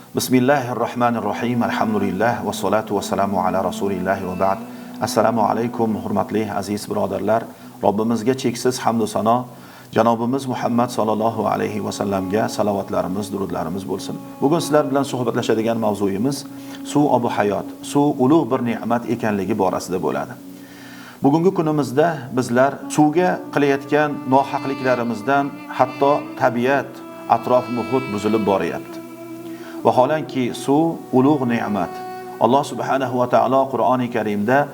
Bismillahir rohmanir rohim. Alhamdulillah va salatu va salamu ala rasulilloh va ba'd. Assalomu alaykum, hurmatli aziz birodarlar. Robbimizga cheksiz hamd va sano, janobimiz Muhammad sallallohu alayhi va sallamga salovatlarimiz, durudlarimiz bo'lsin. Bugun sizlar bilan suhbatlashadigan mavzuyimiz suv obu hayot, suv ulug' bir ne'mat ekanligi borasida bo'ladi. Bugungi kunimizda bizlar suvga qilayotgan nohaqliklarimizdan hatto tabiat, atrof muhit buzilib boryapti. Vaholanki suv ulug' ne'mat. Alloh subhanahu va taolo Qur'oni Karimda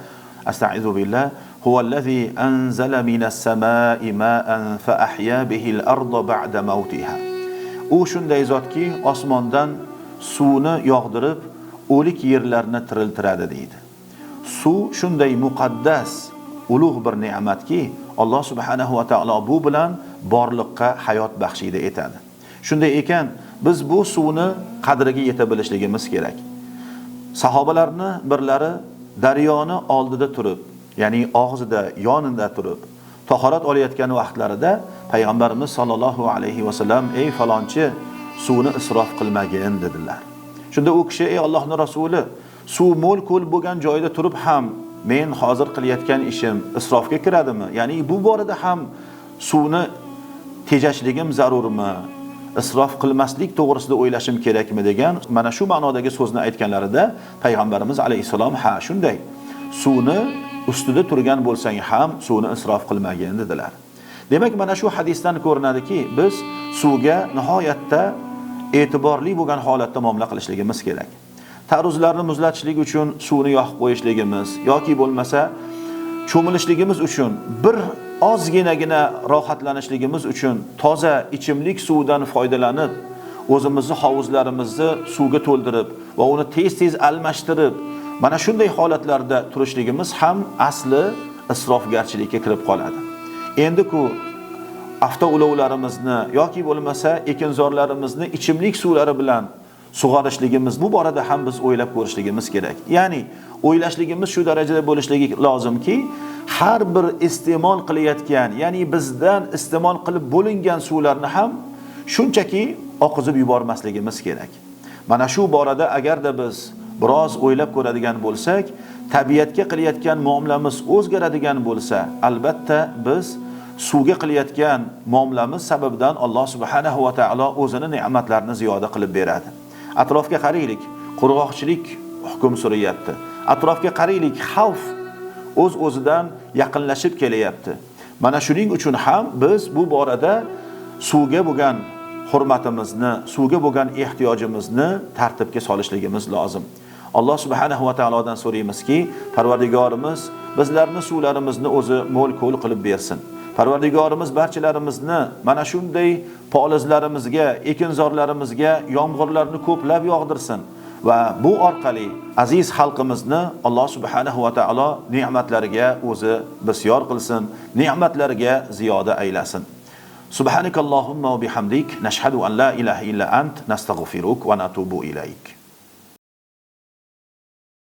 astaizu billah huvallazi anzala minas samai ma'an fa ahya bihil arda ba'da mautiha. U shunday zotki, osmondan suvni yog'dirib, o'lik yerlarni tiriltiradi deydi. Suv shunday muqaddas, ulug' bir ne'matki, Alloh subhanahu va taolo bu bilan borliqqa hayot baxshida etadi. Shunday ekan, biz bu suvni qadriga yeta bilishligimiz kerak. Sahobalarni birlari daryoni oldida turib, ya'ni og'zida, yonida turib, tahorat olayotgan vaqtlarida payg'ambarimiz sollallohu alayhi va sallam: "Ey falonchi, suvni isrof qilmagin" dedilar. Shunda u kishi: "Ey Allohning rasuli, suv mo'l ko'l bo'lgan joyda turib ham men hozir qilayotgan ishim isrofga kiradimi? Ya'ni bu borada ham suvni tejashligim zarurmi? Isrof qilmaslik to'g'risida o'ylashim kerakmi?" degan mana shu ma'nodagi so'zni aytganlarida payg'ambarimiz alayhissalom: "Ha, shunday. Suvni ustida turgan bo'lsang ham suvni isrof qilmagin" dedilar. Demak, mana shu hadisdan ko'rinadiki, biz suvga nihoyatda e'tiborli bo'lgan holatda muomala qilishligimiz kerak. Tarvuzlarni muzlatishlik uchun suvni yoqib qo'yishligimiz yoki bo'lmasa cho'milishligimiz uchun bir ozginagina rohatlanishligimiz uchun toza ichimlik suvidan foydalanib, o'zimizni hovuzlarimizni suvga to'ldirib va uni tez-tez almashtirib, mana shunday holatlarda turishligimiz ham asli isrofgarchilikka kirib qoladi. Endi-ku avtoulovlarimizni yoki bo'lmasa ekinzorlarimizni ichimlik suvlari bilan sug'orishligimiz, bu borada ham biz o'ylab ko'rishligimiz kerak. Ya'ni o'ylashligimiz shu darajada bo'lishligi lozimki, har bir iste'mol qilayotgan, ya'ni bizdan iste'mol qilib bo'lingan suvlarni ham shunchaki oqizib yubormasligimiz kerak. Mana shu borada agarda biz biroz o'ylab ko'radigan bo'lsak, tabiatga qilayotgan muomalamiz o'zgaradigan bo'lsa, albatta biz suvga qilayotgan muomalamiz sababidan Alloh subhanahu va taolo o'zini ne'matlarini ziyoda qilib beradi. Atrofga qaraylik, qurg'oqchilik hukm suryapti. Atrofga qaraylik, xavf o'z-o'zidan yaqinlashib kelyapti. Mana shuning uchun ham biz bu borada suvga bo'lgan hurmatimizni, suvga bo'lgan ehtiyojimizni tartibga solishligimiz lozim. Alloh subhanahu va taolodan so'raymizki, Parvardigorimiz bizlarni suvlarimizni o'zi mo'l ko'l qilib bersin. Parvardigorimiz barchalarimizni mana shunday polizlarimizga, ekinzorlarimizga yomg'irlarni ko'plab yog'dirsin va bu orqali aziz xalqimizni Alloh subhanahu va taolo ne'matlariga o'zi bisyor qilsin, ne'matlariga ziyoda aylasin. Subhanakallohumma va bihamdik nashhadu an la ilaha illa ant nastag'firuk va natubu ilayk.